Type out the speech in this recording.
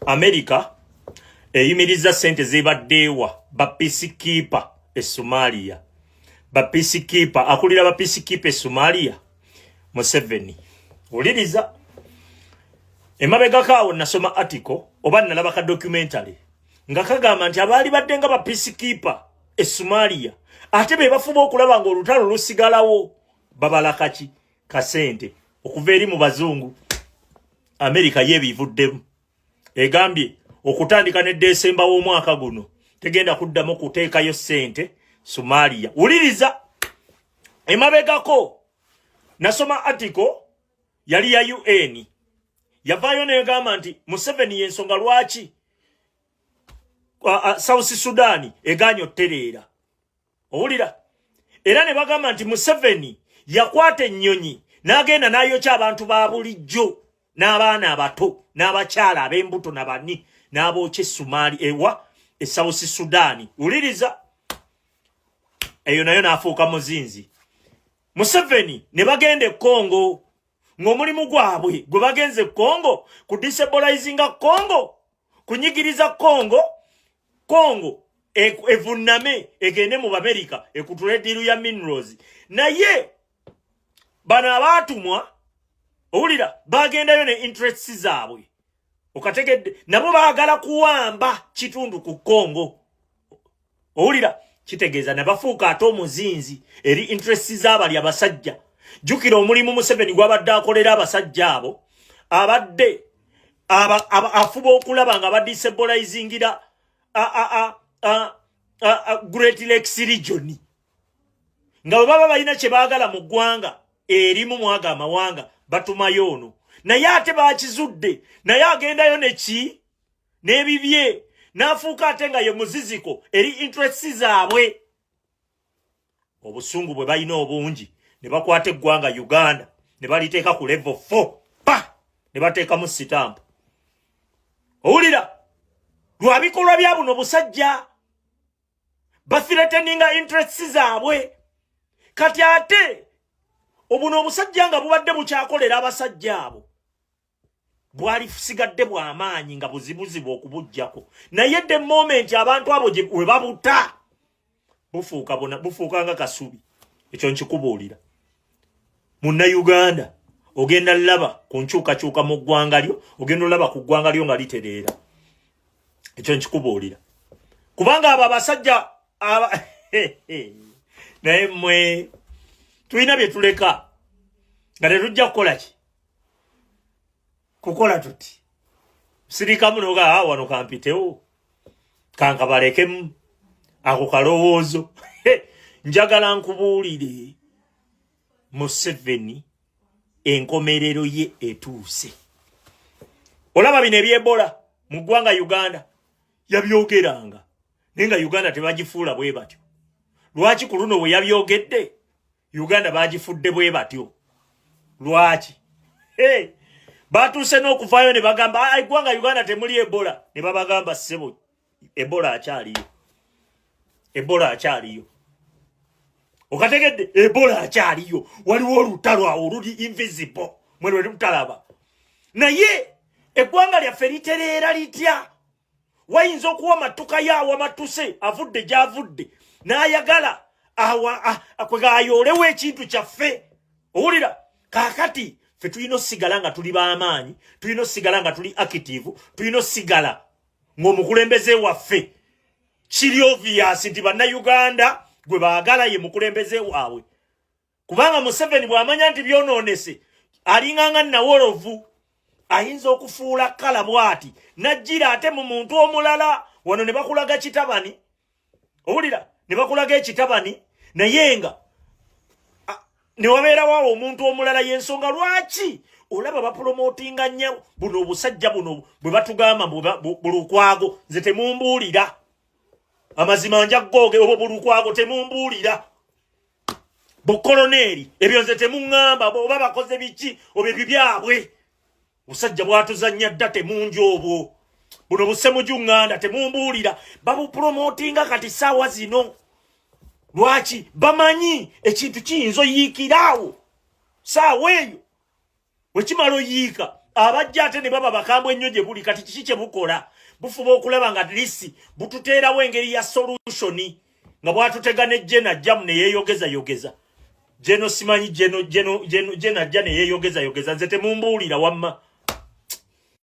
America eyimiriza ssente zebadde ewa ba peacekeeper e Somalia. Ba peacekeeper, akulira ba peacekeeper e Somalia, Museveni. Wuliriza, emabegako awo nasoma article oba nalaba ka documentary nga kagamba nti abaali badde nga ba peacekeeper e Somalia ate be bafuba okulaba ng'olutalo lusigalawo, babala kaki kasente okuva eri mu bazungu. Amerika yeebivuddemu, egambye okutandika ne Desemba w'omwaka guno tegenda kuddamu kuteekayo ssente Somalia. Wuliriza, emabegako nasoma article yali ya UN, yavaayo negamba nti Museveni yensonga lwaki South Sudan eganye otereera. Owulira, era ne bagamba nti Museveni yakwata ennyonyi n'agenda n'ayokya abantu ba bulijjo n'abaana abato n'abakyala ab'embuto nabani, n'abookya esumaali ewa e South Sudan. Wuliriza, eyo nayo n'afuuka muzinzi Museveni. Ne bagenda e Congo ng'omulimu gwabwe gwe bagenze e Congo ku destabilizinga Congo, kunyigiriza Congo, Congo evunname egende mu Bamerika ekutula deal ya minerals. Naye bano abaatumwa, owulira, bagendayo ne interests zaabwe. Okategedde? Nabo baagala kuwamba kitundu ku Congo. Owulira, kitegeeza ne bafuuka ate omuzinzi eri interests z'abali abasajja. Jjukira omulimu Museveni gw'abadde akolera abasajja abo, abadde afuba okulaba nga badestabilizingira Great Lakes region, nga bwe baba balina kye baagala mu ggwanga erimu mwaga amawanga batumayo ono. Naye ate bakizudde, naye agendayo neki n'ebibye, n'afuuka ate nga ye muziziko eri interests zaabwe. Obusungu bwe balina obungi, ne bakwata eggwanga Uganda ne baliteeka ku level 4 pa ne bateekamu sitampu. Owulira, lwa bikolwa bya buno busajja bathreateninga interests zaabwe. Kati ate obuno obusajja nga bubadde bukyakolera abasajja abo, bwali sigadde bw'amaanyi nga buzibuzibu okubuggyako. Naye the moment abantu abo we babuta, bufuuka bufuuka nga kasubi. Ekyo nkikubuulira, Munnayuganda, ogenda laba ku nkyukakyuka mu ggwanga lyo, ogenda olaba ku ggwanga lyo nga litereera. Ekyo nkikubuulira kubanga abo abasajja aba naye mmwe tulina bye tuleka nga tetujja kukola ki kukola tuti sirikamu noga, "Ah, wano kampitewo, kankabalekemu ako kalowoozo." Njagala nkubuulire, Museveni enkomerero ye etuuse. Olaba bino ebyebola mu ggwanga Uganda yabyogeranga, naye nga Uganda tebagifuula bwe batyo. Lwaki ku luno bwe yabyogedde Uganda bagifudde bwe batyo? Lwaki? Hey, batuuse n'okuvaayo ne bagamba, "Ah, eggwanga Uganda temuli Ebola." Ne babagamba, "Ssebo, Ebola akyaliyo, Ebola akyaliyo." Okategedde? Ebola akyaliyo. Waliwo olutalo awo oluli invisible, mwe lwe lutalaba. Naye eggwanga lyaffe litereera litya? Wayinza okuwa matuka yo awamatuse avudde gy'avudde n'ayagala kwegayoolewo ekintu kyaffe. Owulira, kaakati ffe tulina osigala nga tuli b'amaanyi, tulina osigala nga tuli active, tulina osigala ng'omukulembeze waffe kiri obvious nti Bannayuganda gwe baagala ye mukulembeze waabwe. Kubanga Museveni bw'amanya nti byonoonese, alinganga nawolovu ayinza okufuula kala bw'ati najjira ate mu muntu omulala. Wano ne bakulaga kitabani, owulira, ne bakulaga ekitabani, naye nga ne wabeerawo awo omuntu omulala. Y'ensonga lwaki olaba bapromotinga nnyo buno obusajja buno bwe batugamba bulukwago. Nze temumbuulira amazima, nja googe obwo bulukwago. Temumbuulira bukoloneeri ebyo, nze temuŋŋamba oba bakoze biki oba ebyo byabwe. Busajja bwatuzannya dda, temungi obwo buno busemujuŋŋanda, temumbuulira. Babupromotinga kati saawa zino. Lwaki? Bamanyi ekintu kiyinza oyiikiraawo saawa eyo. Bwekimala oyiika, Abajja ate ne baba bakambwe ennyo gye buli. Kati kiki kye bukola? Bufuba okulaba nga at least bututeerawo engeri ya solution, nga bwatutega ne jena ajjamu ne yeeyogeza yogeza. Jeno simanyi jeno jeno jeno jeno ajja ne yeeyogeza yogeza. Nze temumbuulira wamma.